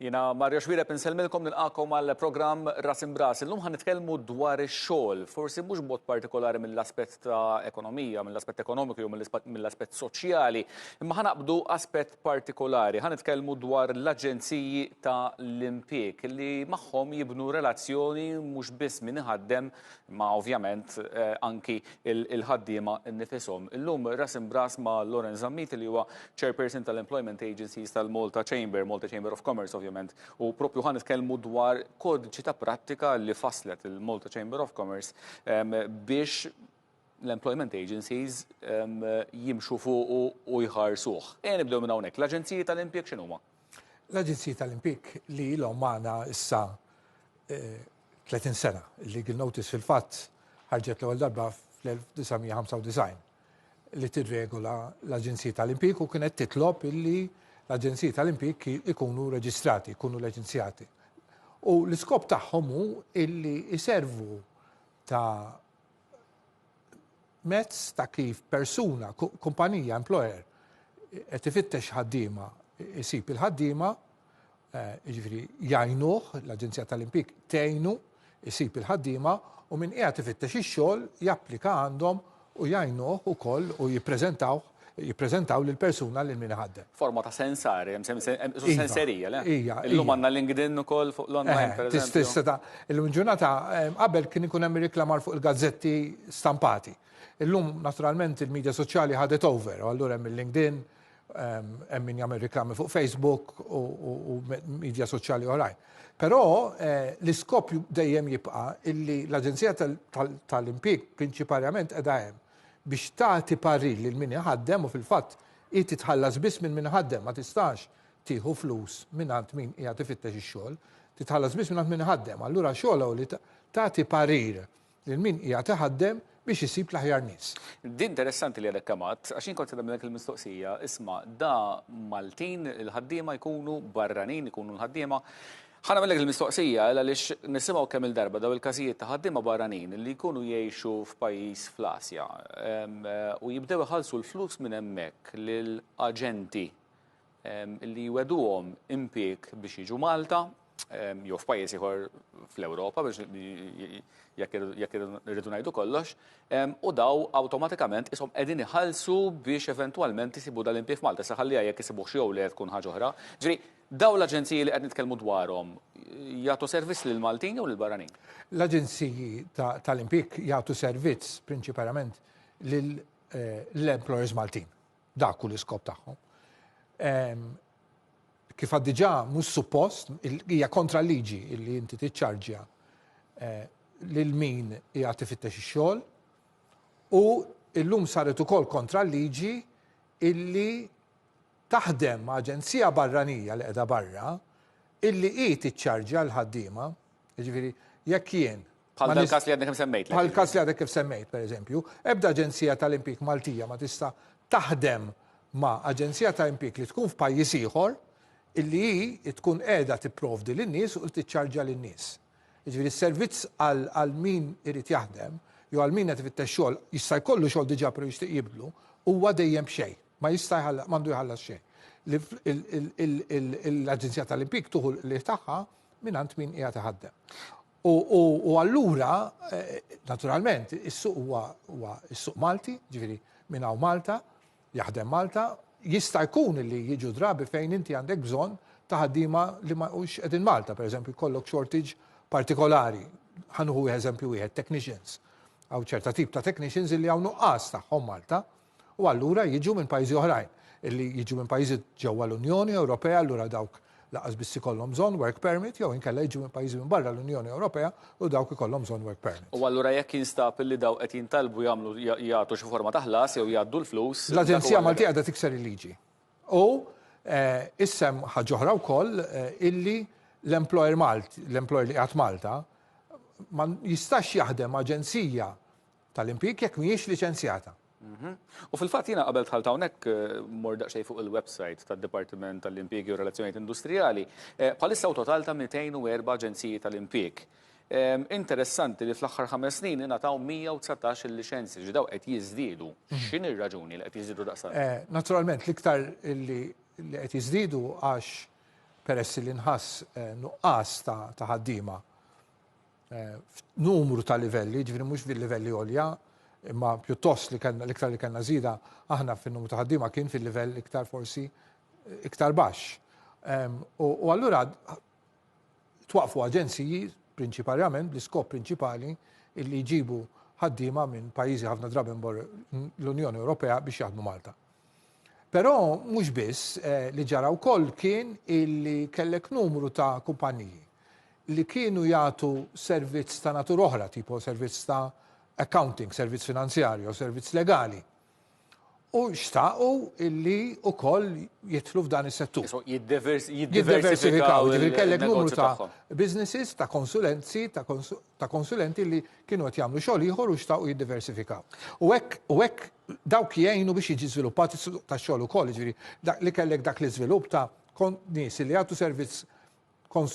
Jiena Mario Xuereb insellmilkom nilqakom għal programm Ras Imbras. Illum ħa nitkellmu dwar ix-xogħol, forsi mhux b'mod partikolari mill-aspett ta' ekonomija, mill-aspett ekonomiku jew mill-aspett soċjali, imma ħa naqbdu aspett partikolari. Ħa nitkellmu dwar l-aġenziji ta' l-impjieg li magħhom jibnu relazzjoni mhux biss min iħaddem imma ovvjament eh, anki il-ħaddiema nnifishom. Illum ras imbras ma' Lauren Zammit li huwa Chairperson tal-Employment Agencies tal-Malta Chamber, Malta Chamber of Commerce ovvjament, u propju ħa nitkellmu dwar kodiċi ta' prattika li faslet il-Malta Chamber of Commerce biex l-employment agencies jimxu fuq u jħarsuh. E nibdew minn hawnhekk. L-aġenziji tal-impjeg x'inhuma? L-aġenziji tal-impjeg li ilhom magħna issa 30 eh, sena. Il-legal notice fil-fatt ħarġet l-ewwel darba fl-1995 li tirregola l-Aġenziji tal-Impjieg u kienet titlob illi l-Aġenziji tal-Impjieg ikunu reġistrati, ikunu liċenzjati. U l-iskop tagħhom hu illi jservu ta' mezz ta' kif persuna, kumpanija, employer, qed ifittex ħaddiema, isib il-ħaddiema, eh, jiġifieri jgħinuh, l-Aġenzija tal-Impjieg tgħinu isib il-ħaddiema u min qiegħed ifittex ix-xogħol japplika għandhom u jgħinuh ukoll u jippreżentawh jippreżentaw lil persuna lil min iħaddem. Forma ta' sensar, hemm iva, senserija, le? Ija. Illum għandna LinkedIn ukoll fuq l-online, eh, per eżempju. Tista' illum ġurnata eh, qabel kien ikun hemm riklamar fuq il-gazzetti stampati. Illum naturalment il-medja soċjali ħadet over, u allura hemm il-LinkedIn, hemm min jagħmel riklami fuq Facebook u media soċjali oħrajn. Però eh, l-iskop dejjem jibqa' illi l-Aġenzija tal-Impjieg prinċiparjament qiegħda hemm biex tagħti parir lil min iħaddem u fil-fatt hi titħallas biss minn min iħaddem ma tistax tieħu flus mingħand min qiegħed ifittex ix-xogħol, titħallas biss mingħand min iħaddem. Allura xogħolha hu li tagħti parir lil min qiegħed iħaddem biex isib l-aħjar nies. Din interessanti li għadek kemm għedt, għax jien kont se nagħmlek il-mistoqsija, isma' da Maltin il-ħaddiema jkunu barranin ikunu l-ħaddiema. Ħa nagħmellek il-mistoqsija għaliex nisimgħu kemm il-darba daw il-każijiet ta' ħaddiema barranin li jkunu jgħixu f'pajjiż fl-Asja u jibdew iħallsu l-flus minn hemmhekk lil aġenti li jweduhom impieg biex jiġu Malta jew f'pajjiż ieħor fl-Ewropa biex jekk irridu ngħidu kollox, u daw awtomatikament ishom qegħdin iħallsu biex eventwalment isibu dal-impjieg f'Malta. Issa ħalliha jekk isibuh jew le tkun ħaġa oħra. Ġifieri, daw l-aġenziji li qed nitkellmu dwarhom jagħtu servizz lil Maltin jew lil barranin? L-aġenziji tal-impjieg jagħtu servizz prinċipalment lill-employers Maltin. Dak hu l-iskop tagħhom. Kif għad diġà mhux suppost, hija kontra l-liġi illi inti tiċċarġja eh, lil min qiegħed ifittex ix-xogħol u illum saret ukoll kontra l-liġi illi taħdem ma' aġenzija barranija li qiegħda barra illi hi tiċċarġja l-ħaddiema, jiġifieri jekk jien Bħal dal-każ li għadek kif semmejt. Bħal każ li għadek kif semmejt, per eżempju, ebda aġenzija tal-impjieg Maltija ma tista' taħdem ma' aġenzija ta' impjieg li tkun f'pajjiż ieħor illi hi tkun qiegħda tipprovdi lin-nies u tiċċarġja lin-nies. Jiġifieri s-servizz għal min irid jaħdem jew għal min qed ifittex xogħol jista' jkollu xogħol diġà però jixtieq jibdlu, huwa dejjem b'xejn. Ma jista' m'għandu jħallas xejn. L-Aġenzija tal-Impjieg tuħu l-qligħ tagħha mingħand min qiegħed iħaddem. U allura, naturalment, is-suq huwa s-suq Malti, ġifieri minn hawn Malta, jaħdem Malta, jista' jkun li jiġu drabi fejn inti għandek bżonn ta' ħaddiema li ma hux qegħdin Malta, pereżempju jkollok shortage partikolari. Ħa nieħu eżempju wieħed, technicians. Hawn ċerta tip ta' technicians illi hawn nuqqas tagħhom Malta. U allura jiġu minn pajjiżi oħrajn, illi jiġu minn pajjiżi ġewwa l-Unjoni Ewropea, allura dawk laqas biss ikollhom bżonn work permit, jew inkella jiġu minn pajjiżi minn barra l-Unjoni Ewropea u dawk ikollhom bżonn work permit. U allura jekk jinstab illi daw qed jintalbu jagħmlu jagħtu xi forma ta' ħlas jew jgħaddu l-flus. L-Aġenzija Maltija qiegħda tikser il-liġi. U issa hemm ħaġa oħra wkoll illi l-employer Malti, l-employer li qiegħed Malta ma jistax jaħdem aġenzija tal-impjieg jekk mhijiex liċenzjata. Mhm. U fil-fatt jiena qabel dħalt hawnhekk eh, mor daqsxejn fuq il-website tad-Dipartiment tal-Impjiegi u Relazzjonijiet Industrijali, eh, bħalissa u total ta' 204 aġenziji tal-impjieg. Ehm, interessanti li fl-aħħar ħames snin ingħataw 119 il-liċenzji ġi daw qed jiżdiedu. Mhm. X'inhi r-raġuni li qed jiżdiedu daqstant? Eh, naturalment l-iktar li qed jiżdiedu għax. peress li nħass nuqqas ta' ħaddiema f'numru ta' livelli, ġifieri mhux fil-livelli għolja, imma pjuttost li kellna l-iktar li kellna żieda aħna fin-numru ta' ħaddiema kien fil-livell iktar forsi iktar baxx. U allura twaqfu aġenziji prinċiparjament bl-iskop prinċipali illi jġibu ħaddiema minn pajjiżi ħafna drabi l-Unjoni Ewropea biex jaħdmu Malta. Però mhux biss eh, li ġara wkoll kien illi kellek numru ta' kumpaniji li kienu jagħtu servizz ta' natur oħra, tipo servizz ta' accounting, servizz finanzjarju, servizz legali. U xtaqu illi wkoll jidħlu f'dan is-settur. Jiddiversifikaw. Ġifieri kellek numru ta' businesses, ta' konsulenzi, ta' konsulenti li kienu qed jagħmlu xogħol ieħor u xtaqu jiddiversifikaw. U hekk u hekk dawk jgħinu biex jiġi żviluppat is-suq tax-xogħol ukoll, jiġifieri li kellek dak l-iżvilupp ta' nies li jagħtu servizz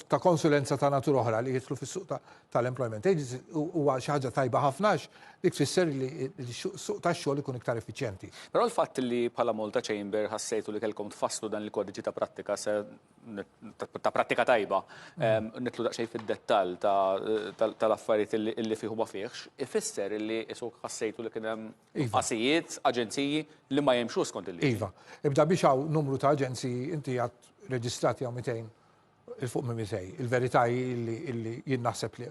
ta' konsulenza ta' natura oħra li jidħlu fis-suq tal-employment agency huwa xi ħaġa tajba ħafna għax dik tfisser li s-suq tax-xogħol ikun iktar effiċjenti. Però l-fatt li bħala Malta Chamber ħassejtu li kellkom tfasslu dan il-kodiċi ta' prattika se ta' prattika tajba, nidħlu daqsxejn fid-dettall tal-affarijiet li fih u ma fihx, ifisser li isuk ħassejtu li kien hemm iva. nuqqasijiet, aġenziji li ma jimxux skont il-liġi. Iva. Ibda biex hawn numru ta' aġenziji inti għad reġistrati hawn 200 il fuq minn 200. Il-verità hi illi jien naħseb li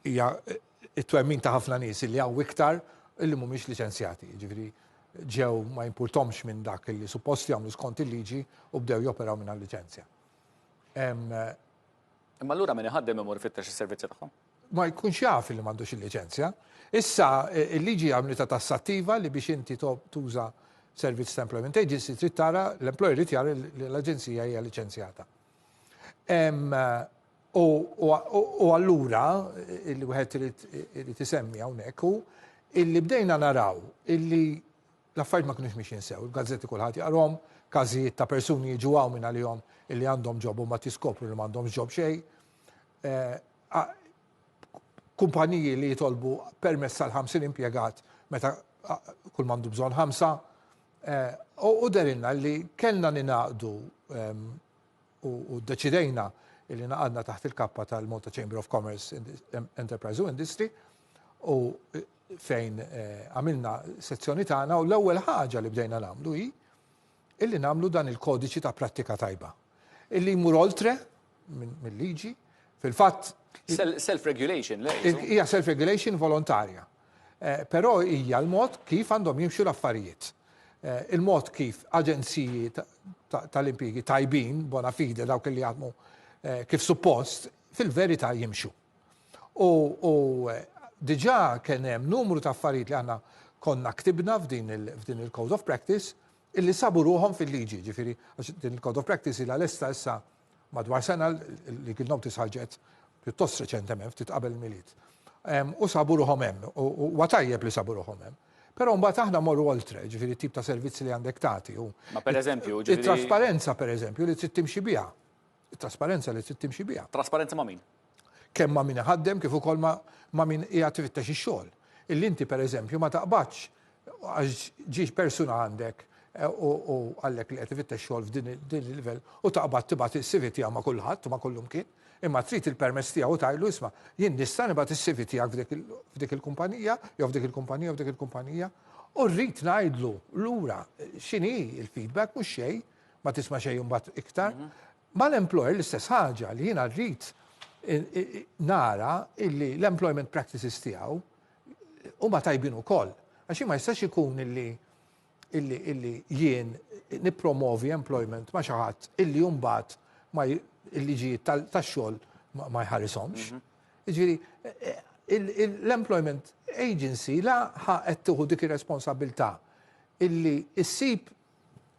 hija it-twemmin ta' ħafna nies illi hawn iktar illi mhumiex liċenzjati. Ġifieri ġew ma jimpurtomx minn dak illi suppost jagħmlu skont il-liġi u bdew joperaw minn liċenzja. Imma allura min iħaddem imur ifittex is-servizzi tagħhom? Ma jkunx jaf li m'għandux il-liċenzja. Issa il-liġi għamlitha tassattiva li biex inti tuża servizz ta' employment agency trid tara l-employer irid jara li l-aġenzija hija liċenzjata. U allura illi wieħed irid isemmi hawnhekk hu illi bdejna naraw illi l-affarijiet ma kinux mixjin sew, il-gazzetti kulħadd jaqrahom, każijiet ta' persuni jiġu hawn minn għalihom illi għandhom job u ma tiskopru li m'għandhomx job xejn. Eh, kumpaniji li jitolbu permess għal 50 impjegat meta kull m'għandu bżonn ħamsa. Eh, u derinna li kellna ninaqdu ehm, u ddeċidejna li naqadna taħt il-kappa tal-Malta Chamber of Commerce, Enterprise u Industry u eh, fejn eh, għamilna sezzjoni tagħna u l-ewwel ħaġa li bdejna nagħmlu hi illi nagħmlu dan il-kodiċi ta' prattika tajba. Illi jmur oltre mill-liġi, fil-fatt. Self-regulation, le? Hija self-regulation volontarja. Eh, però hija l-mod kif għandhom jimxu l-affarijiet. Eh, il-mod kif aġenziji tal-impjiegi tajbin, bona fide dawk li jaħdmu eh, kif suppost, fil-verità jimxu. U diġà kien hemm numru ta' affarijiet li aħna konna ktibna f'din il-Code of Practice illi sabu ruħhom fil-liġi, ġifieri din il-Code of Practice ilha lesta issa madwar sena li kien notice ħarġet pjuttost reċentement, ftit qabel il-Milied. U sabu ruħhom hemm, u huwa tajjeb li sabu ruħhom hemm. Però mbagħad aħna morru oltre, ġifieri tip ta' servizzi li għandek tagħti. Ma pereżempju, ġifieri. It-trasparenza pereżempju li trid timxi biha. It-trasparenza li trid timxi biha. Trasparenza ma' min? Kemm ma' min iħaddem kif ukoll ma' min qiegħed ifittex ix-xogħol. Illi inti pereżempju ma taqbadx għax ġie persuna għandek eh, u għallek li qed ifittex xogħol f'din il-livell u taqbad tibgħat is-CV tiegħu ma' kulħadd u ma' kullumkien, imma trid il-permess tiegħu u tgħidlu isma' jien nista' nibgħat is-CV tiegħek f'dik il-kumpanija jew f'dik il-kumpanija jew f'dik il-kumpanija u rrid ngħidlu lura x'inhi il-feedback mhux xejn ma tisma' xejn imbagħad iktar. Mhm. Mal-employer l-istess ħaġa li jiena rrid nara illi l-employment practices tiegħu huma tajbin ukoll. Għax ma jistax ikun illi illi illi jien nippromovi employment ma' xi ħadd illi mbagħad ma il-liġijiet tax-xogħol ma jħarishomx. Mhm. Jiġifieri l-employment agency la qed tieħu dik ir-responsabilità illi issib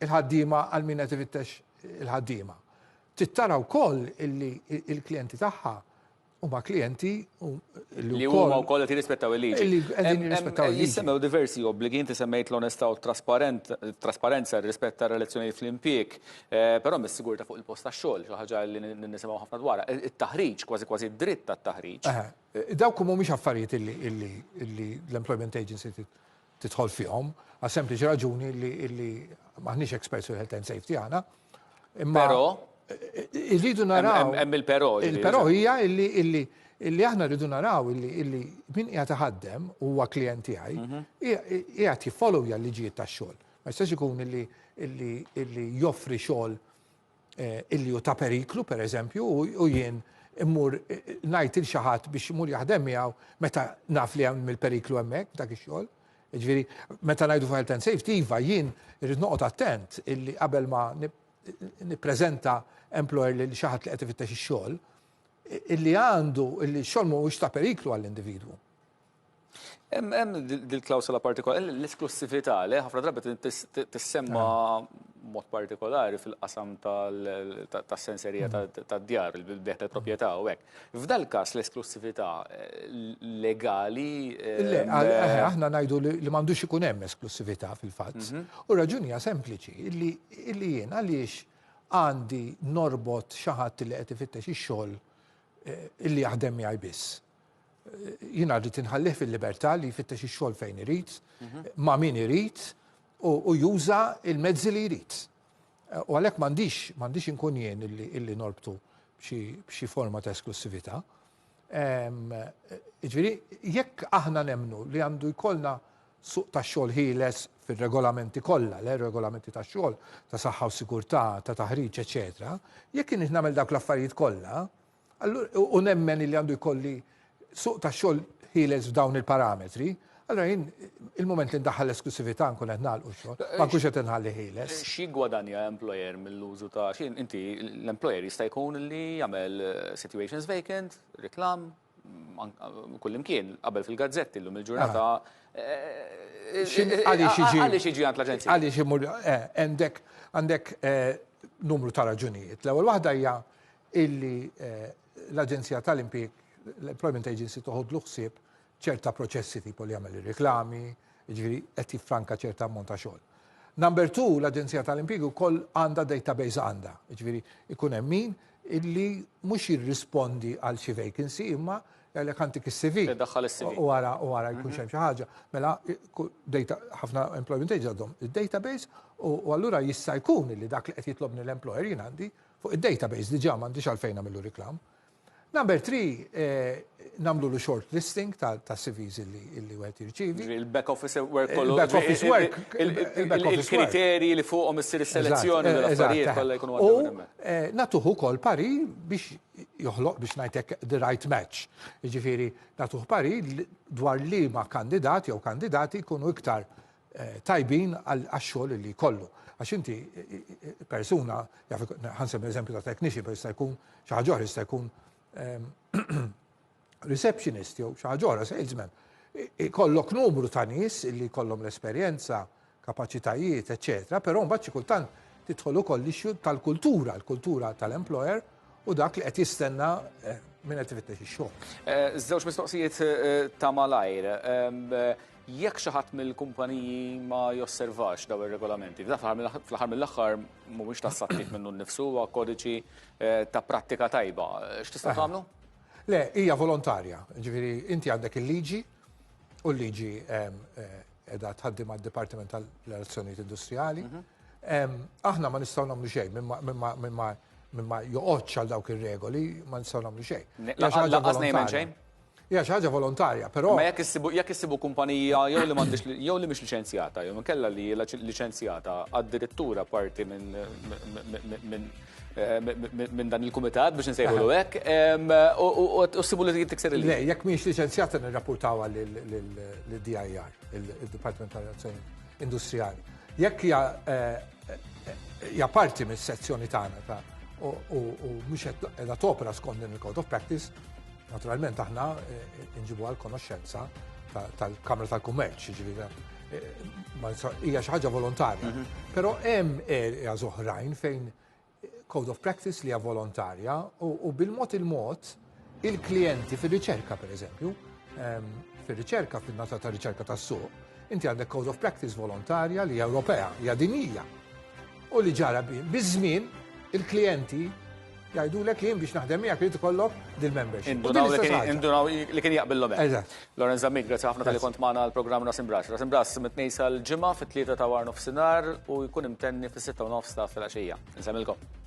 il-ħaddiema għal min qed ifittex il-ħaddiema. Trid tara wkoll illi il-klijenti tagħha huma klijenti li huma wkoll qed jirrispettaw il-liġi. Li qegħdin jirrispettaw il-liġi. Jissemmew diversi obbligi, inti semmejt l-onestà u t-trasparenza, ir-rispett tar-relazzjonijiet fl-impjieg, eh, però mis-sigurtà fuq il-post tax-xogħol, xi ħaġa li nisimgħu ħafna dwarha. It-taħriġ, kważi kważi d-dritt tat-taħriġ. Dawk mhumiex affarijiet illi l-Employment Agency tidħol fihom, għal sempliċi raġuni li maħniex experts fil-health and safety aħna. Però. irridu naraw. Hemm il-però. Il-però hija illi illi illi aħna rridu naraw illi illi min qiegħed iħaddem huwa klient tiegħi mhm. qiegħed jiffollowja l-liġijiet tax-xogħol. Ma jistax ikun illi illi illi joffri xogħol eh, illi hu ta' periklu pereżempju u jien immur eh, ngħid il xi ħadd biex imur jaħdem miegħu meta naf li hemm il-periklu hemmhekk dak ix-xogħol. Ġifieri, meta ngħidu fuq health and safety, iva jien irrid noqgħod attent illi qabel ma nippreżenta employer lil xi ħadd li qed ifittex ix-xogħol, illi għandu illi x-xogħol mhuwiex ta' periklu għall-individwu. Hemm dil-klawsola partikolari, l-esklussività li ħafna drabi tissemma mod partikolari fil-qasam tas-senserija tad-djar, il-bejgħ tal-proprjetà u hekk. F'dal-każ l-esklussività legali. Le, aħna ngħidu li m'għandux ikun hemm esklussività fil-fatt. Mhm. U raġuni hija sempliċi, illi jien għaliex għandi norbot xi ħadd li qed ifittex ix-xogħol eh, illi jaħdem miegħi biss. Jiena rrid inħallih fil-libertà li jfittex ix-xogħol fejn irid, mhm. ma' min irid u juża il-mezzi li jrid. U għalhekk m'għandix m'għandix inkun jien illi norbtu b'xi forma ta' esklussività. Ġifieri, jekk aħna nemnu li għandu jkollna suq ta' xogħol ħieles fir-regolamenti kollha, le regolamenti ta' xogħol, ta' saħħa u sigurtà, ta' taħriġ, eċetera, jekk inti nagħmel dawk l-affarijiet kollha, U nemmen li għandu jkolli suq ta' xogħol ħieles f'dawn il-parametri, allora jien il-moment li ndaħħal l-esklusività nkun qed nagħlqu x-xogħol, ma nkunx qed inħalli ħieles. X'jiggwadanja employer mill-użu ta' xi inti l-employer jista' jkun li jagħmel situations vacant, reklam, kullimkien, qabel fil-gazzetti llum il-ġurnata. Għaliex iġi? Għaliex iġi għand l-aġenzija? Għaliex imur għandek għandek numru ta' raġunijiet. L-ewwel waħda hija illi l-Aġenzija tal-Impjieg, l-Employment Agency toħodlu ħsieb ċerta proċessi tipo li jagħmel ir-reklami, jiġifieri qed jiffranka ċerta ammont ta' xogħol. Number two, l-Aġenzija tal-Impjieg ukoll għandha database għandha, jiġifieri ikun hemm min illi mhux jirrispondi għal xi vacancy imma jgħidlek għantik is-CV. Iddaħħal is-CV. U wara u wara jkun hemm xi ħaġa. Mela data ħafna employment agency għandhom id-database u allura jista' jkun illi dak li qed jitlobni l-employer jien għandi Fuq id-database diġà m'għandix għalfejn nagħmillu reklam. Number 3, eh, namlu lu short listing ta' CVs illi wieħed jirċievi. Il-back office work kollu. Il-back office work. Il-kriterji li fuqhom issir is-selezzjoni tal-affarijiet kollha jkunu għaddejjin hemmhekk. Eh, natuh ukoll parir biex joħloq biex ngħidlek the right match. Jiġifieri natuh parir dwar liema kandidat jew kandidati jkunu iktar tajbin għax-xogħol li jkollu. Għax inti persuna, ħa nsemmi eżempju ta' technician, per jista' jkun xi ħaġa oħra, jista' jkun ehm, receptionist jew xi ħaġa oħra, salesman. Ikollok numru ta' nies li jkollhom l-esperjenza, kapaċitajiet, eċetera, però mbagħad xi kultant tidħol ukoll l-issue tal-kultura, l-kultura tal-employer u dak li qed jistenna eh, minn qed ifittex ix-xogħol. Eh, żewġ mistoqsijiet eh, ta' malajr. Ehm, Jekk xi ħadd mill-kumpaniji ma josservax dawn ir-regolamenti, fl-aħħar mill-aħħar mhuwiex tassattiv minnu nnifsu huwa kodiċi eh, ta' prattika tajba. X'tistgħu eh. tagħmlu? Le, hija volontarja. Ġifieri inti għandek il-liġi u l-liġi eh, qiegħda tħaddim għad-Dipartiment tal-Relazzjonijiet Industrijali. Mhm. Aħna ma nistgħu nagħmlu xejn minn ma joqgħodx għal dawk ir-regoli, ma nistgħu nagħmlu xejn. Laqas nejmen xejn? Hija xi ħaġa volontarja, però. Ma jekk issibu jekk issibu kumpanija jew li m'għandix jew li mhix liċenzjata, jew inkella li hija liċenzjata addirittura parti minn minn minn dan il-kumitat biex nsejħulu hekk, u ssibu li tikser il Le, jekk mhix liċenzjata nirrapportawha lid-DIR, il-Dipartiment tal-Relazzjoni Industrijali. Jekk hija hija parti mis-sezzjoni tagħna ta' u mhux qed topera skont din il-Code of Practice, Naturalment aħna eh, nġibu għal konoxxenza tal-Kamra tal-Kummerċ, ġifieri eh, hija xi ħaġa volontarja. Mhm. Però hemm areas oħrajn fejn code of practice li hija volontarja u bil-mod il-mod il-klijenti fir-riċerka pereżempju, ehm, fir-riċerka fin-nata ta' riċerka tas-suq, inti għandek code of practice volontarja li hija Ewropea, hija dinjija. U li ġara biż-żmien il-klijenti Jgħidulek li jien biex naħdem miegħek irid ikollok dil-membership. Indunaw li kien jaqbillhom hekk. Eżatt. Lorenz Zammit, grazzi ħafna tal-li kont magħna għall-programm Ras Imbras. Ras Imbras mit-tnejn sal-ġimgħa fit-tlieta ta' war nofsinhar u jkun imtenni fis-sitta u nofs ta' filgħaxija. Insemmilkom.